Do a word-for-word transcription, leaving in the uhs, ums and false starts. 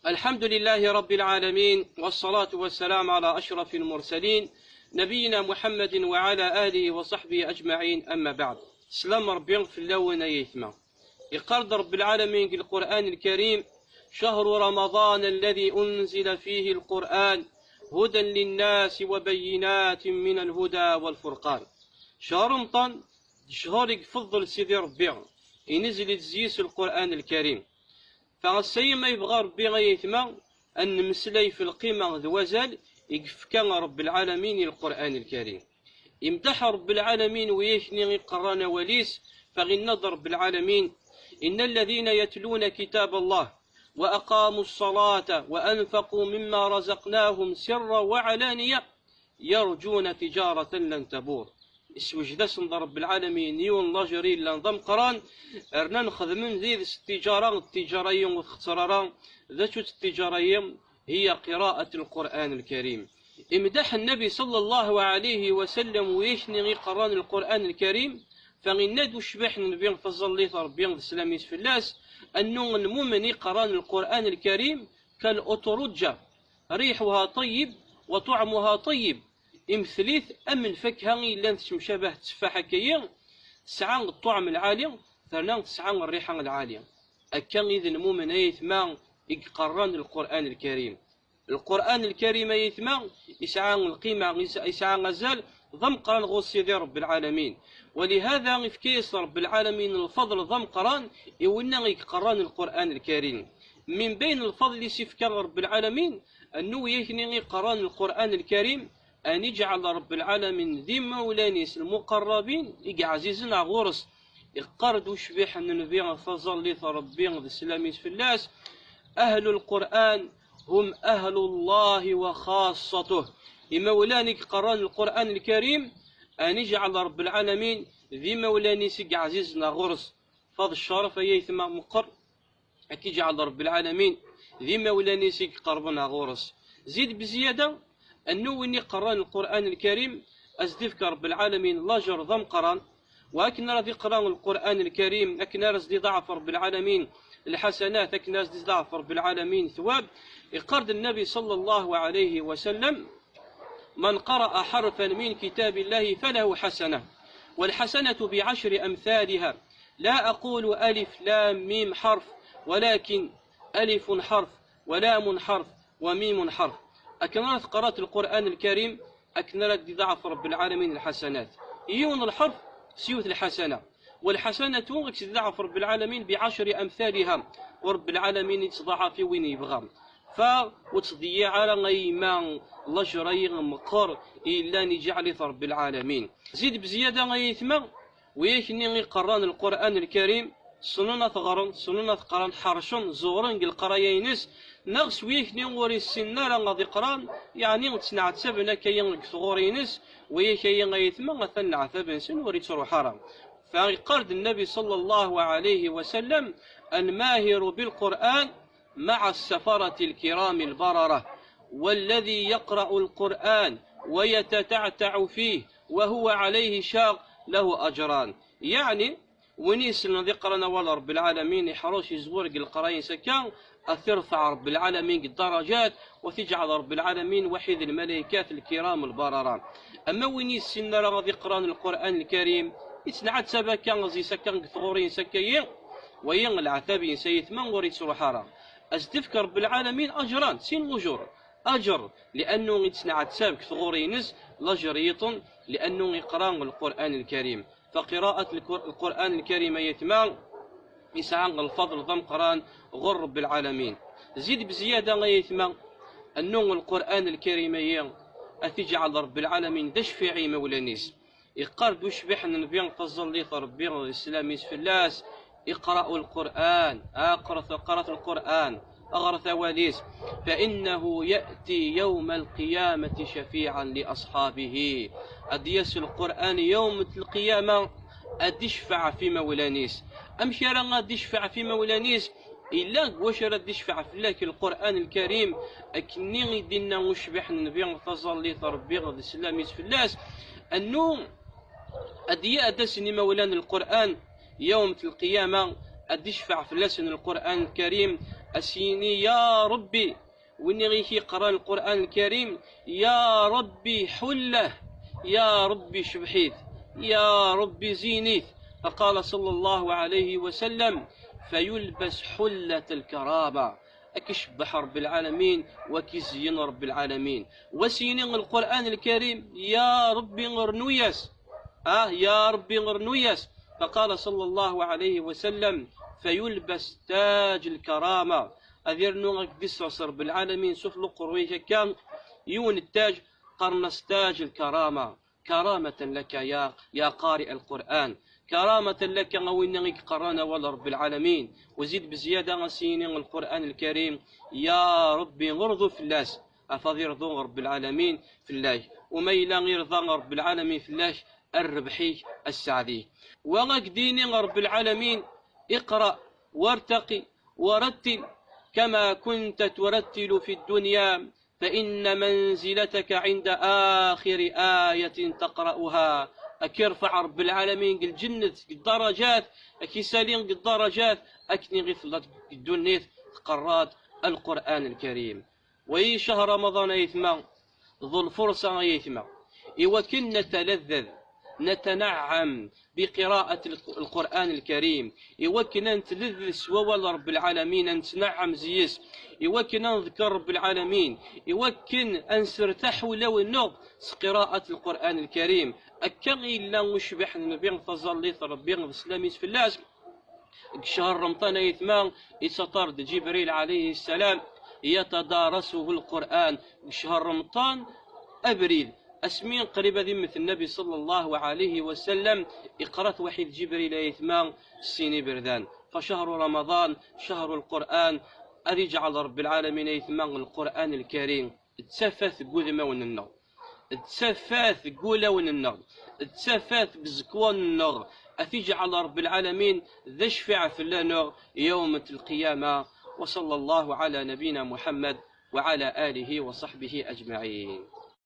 الحمد لله رب العالمين، والصلاة والسلام على أشرف المرسلين، نبينا محمد وعلى آله وصحبه أجمعين، أما بعد. Slam Rebbi fell-awen ay aytma. Yeqqar-d Rebbi lɛalamin deg Lqur'an Lkarim: شهر رمضان الذي أنزل فيه القرآن هدى للناس وبينات من الهدى والفرقان. Cehṛ Remḍan, d cchur i ifeḍḍel Sidi Rebbi, inzel-d zzi-s Lqur'an Lkarim. Fa ass-ayi ma yebɣa Rebbi ay aytma, ad nemmeslay f lqima d wazal i yefka Rebbi lɛalamin i Lqur'an Lkarim. Imdaḥ Rebbi lɛalamin wi akni iqerran awal-is, fa inna-d Rebbi lɛalamin: إن الذين يتلون كتاب الله وأقاموا الصلاة وأنفقوا مما رزقناهم سرا وعلانية يرجون تجارة لن تبور. Iswejd-asen-d Rebbi lɛalamin yiwen n lajri yellan d ameqqran, rnan xedmen did-s ttiǧara, ttiǧara-yi ur txetter ara. D acu-tt ttiǧara-yi? هي قراءة القرآن الكريم. Imdaḥ Nnabi ṣalla Llahu ɛalayhi wa sallam wi akni iqerran Lqur'an Lkarim, fa inna-d ucbiḥ n Nnbi, taẓallit n Rebbi d sslam-is fell-as, annu lmumen iqerran Lqur'an Lkarim كالأطرجة، ريحها طيب وطعمها طيب. Imtel-it am lfakha i yellan tecmacabah tteffaḥ akka-yi, tesɛa ṭṭuɛm lɛali, terna tesɛa rriḥa lɛali. Akka i d lmumen ay aytma i iqerran Lqur'an Lkarim. Lqur'an Lkarim ay aytma, isɛa lqima, is-, isɛa azal d ameqqran ɣur Sidi Rebbi lɛalamin. Walihada ifka-yas Rebbi lɛalamin lfeḍl d ameqqran i winna i iqerran Lqur'an Lkarim. Min bayn lfeḍl i s-ifka Rebbi lɛalamin, annu wi akni iqerran Lqur'an Lkarim, an iǧɛel Rebbi lɛalamin d imawlan-is lmuqerrabin i iɛzizen ar ɣur-s. Iqqar-d ucbiḥ n Nnbi, taẓallit n Rebbi d sslam-is fell-as: أهل القرآن هم أهل الله وخاصته. Imawlan i iqerran Lqur'an Lkarim, an iǧɛel Rebbi lɛalamin d imawlan-is i iɛzizen ar ɣur-s. Fa d ccerf ay aytma meqqer, ad k-iǧɛel Rebbi lɛalamin d imawlan-is i iqerben ar ɣur-s. Zid bziyada, annu win iqerran Lqur'an Lkarim, ad s-d-ifk Rebbi lɛalamin lajer d ameqqran, wa akken ara d-iqra Lqur'an Lkarim, akken ara s-d-iḍaɛef Rebbi lɛalamin lḥasanat, akken ara s-d-iḍaɛef Rebbi lɛalamin thwab. Iqqar-d Nnabi ṣalla Llahu ɛalayhi wa sallam: من قرأ حرفا من كتاب الله فله حسنة، والحسنة بعشر أمثالها، لا أقول ألف لام ميم حرف، ولكن ألف حرف ولام حرف وميم حرف. Akken ara teqreḍ Lqur'an Lkarim, akken ara d-iḍaɛef Rebbi lɛalamin lḥasanat. Yiwen lḥerf s yiwet lḥasana. Walḥasanatu, ad k-tt-iḍaɛef Rebbi lɛalamin biɛecri amtaliha. U Rebbi lɛalamin ittḍaɛaf i win yebɣa. Fa ur ttḍeyyiɛ ara a yemma lajer-ayi meqqer i yellan iǧɛel-it Rebbi lɛalamin. Zid bziyada ay aytma, wi akni iqerran Lqur'an Lkarim, ssnen ad t-ɣren, ssnen ad t-qqaren, ḥercen, zuɣren deg leqraya-ines, neɣ s wi akni ur issinen ara ad iqran, yeɛni ttneɛtaben akka-yi deg tɣuri-ines, wi akka-yi ay aytma atan leɛtab-nsen ur ittruḥ ara. Fa iqqar-d Nnabi ṣalla Llahu ɛalayhi wa sallam: الماهر بالقرآن مع السفرة الكرام البررة، والذي يقرأ القرآن ويتتعتع فيه وهو عليه شاق له أجران. Yeɛni, win yessnen ad iqran awal Rebbi lɛalamin, iḥrec, izwar deg leqraya-ines akka, ad t-irfeɛ Rebbi lɛalamin deg ddarajat, wa t-iǧɛel Rebbi lɛalamin waḥid lmalaykat lkiram lbarara. Ama win yessinen ara ad iqran Lqur'an Lkarim, ittneɛtab akka, ẓis akka deg tɣuri-ines akka-yi, wayi leɛtab-ines ay aytma ur ittruḥ ara. Ad s-d-ifk Rebbi lɛalamin aǧran, sin lujur. Aǧer, li'annu ittneɛtab deg tɣuri-ines, laǧer yiṭen, li'annu iqra Lqur'an Lkarim. Fa qira'at Lqur-, Lqur'an Lkarim ay aytma, isɛa lfeḍl d ameqqran ɣur Rebbi lɛalamin. Zid bziyada ay aytma, annu Lqur'an Lkarim-ayi, ad t-iǧɛel Rebbi lɛalamin d acfiɛ i imawlan-is. Iqqar-d ucbiḥ n Nnbi, taẓallit n Rebbi d sslam-is fell-as: اقرأوا القرآن، aqret, aqret Lqur'an, ɣret awal-is, فإنه يأتي يوم القيامة شفيعا لأصحابه. Ad d-yas Lqur'an yawm lqiyama, ad d-icfeɛ ɣef imawlan-is. Amek ara ad d-icfeɛ ɣef imawlan-is? Illa deg wacu ara d-icfeɛ fell-ak Lqur'an Lkarim, akkenni i d-inna ucbiḥ n Nnbi, taẓallit n Rebbi d sslam-is fell-as, annu ad d-, ad d-asen imawlan n Lqur'an yawm lqiyama, ad d-icfeɛ fell-asen Lqur'an Lkarim, a s-yini: Ya Ṛebbi, win i k-iqran Lqur'an Lkarim, ya Ṛebbi ḥullah, ya Ṛebbi cebḥit, ya Ṛebbi zinit. فقال صلى الله عليه وسلم: فيلبس حلة الكرامة. Ad k-icebbeḥ Ṛebbi lɛalamin, u ad k-izeyyen Ṛebbi lɛalamin. Wa s-yini Lqur'an Lkarim: Ya Ṛebbi rnu-yas, ah, ya Ṛebbi rnu-yas. فقال صلى الله عليه وسلم: فيلبس تاج الكرامة. Ad irnu, ad k-d-isers Ṛebbi lɛalamin s ufluqru-ik akka yiwen n ttaj, qqaren-as تاج الكرامة. كرامة لك يا، يا قارئ القرآن، كرامة لك a winna i yeqqaran awal Ṛebbi lɛalamin. U zid bezyada a s-yini Lqur'an Lkarim: Ya Ṛebbi rḍu fell-as, afad irḍu Ṛebbi lɛalamin fell-ak. U ma yella irḍa Ṛebbi lɛalamin fell-ak, rrbeḥ-ik, a sseɛd-ik. Wa a k-d-yini Ṛebbi lɛalamin: اقرأ وارتق ورتل كما كنت ترتل في الدنيا، فإن منزلتك عند آخر آية تقرأها. Ad k-irfeɛ Ṛebbi lɛalamin deg lǧennet, deg ddarajat, ad k-isali deg ddarajat, akken i telliḍ deg ddunit tqerraḍ Lqur'an Lkarim. Wa i ccehr Ramaḍan, ayetma, d lfurṣa, ayetma, i wakken netaladdad, netnaɛam بقراءة القرآن الكريم, i wakken ad netled s wawal Ṛebbi lɛalamin, ad nettnaɛam zzi-s, i wakken ad nḍekker Ṛebbi lɛalamin, i wakken ad nsertaḥ ulawen-nneɣ s qiraءة Lqur'an Lkarim. Akka i yella ucbiḥ n Nnbi, taẓallit n Ṛebbi d sslam-is fell-as. Deg ccher Remḍan, ayetma, yettaṭṭar-d Ǧibril ɛalayhi ssalam, يتدارسه القرآن. Deg ccher Remḍan abrid, asmi qrib ad immet Nnabi ṣalla Llahu ɛalayhi wa sallam, iqra-t waḥid Ǧibril, ayetma, s sin iberdan. فشهر رمضان شهر القرآن. Ad iǧɛel Ṛebbi lɛalamin, ayetma, Lqur'an Lkarim d tafat deg wudmawen-nneɣ, d tafat deg wulawen-nneɣ, d tafat deg iẓekwan-nneɣ, ad t-iǧɛel Ṛebbi lɛalamin d acfiɛ fell-aneɣ yawmet lqiyama. وصلى الله على نبينا محمد وعلى آله وصحبه أجمعين.